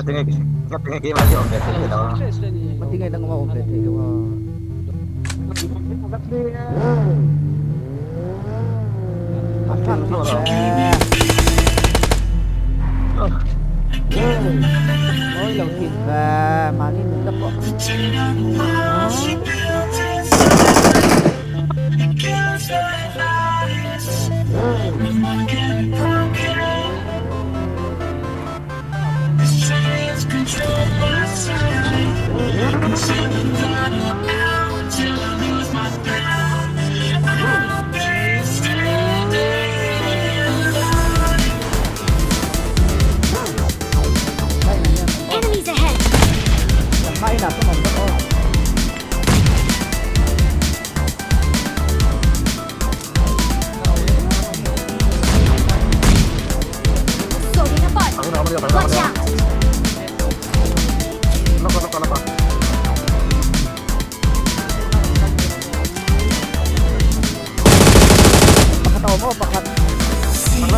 Ngatinge ngatinge keimah hi awm ve theih lo a. Ngatinge nangmah awm ve theih lo a. Ôi lầu thịt và mà đi mình tập bộ. Enemies ahead! Sorting apart! Watch out! Pakhat a awm aw pakhat.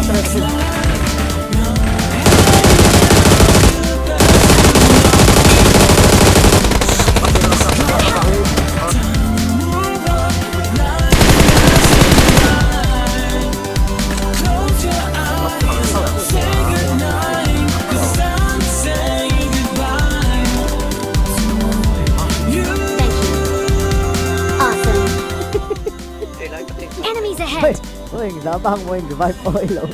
Thank you. Awesome. Enemies ahead! Ôi, giá băng mo in revive oil oh.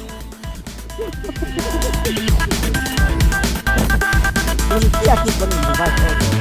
Siya keep on revive oil.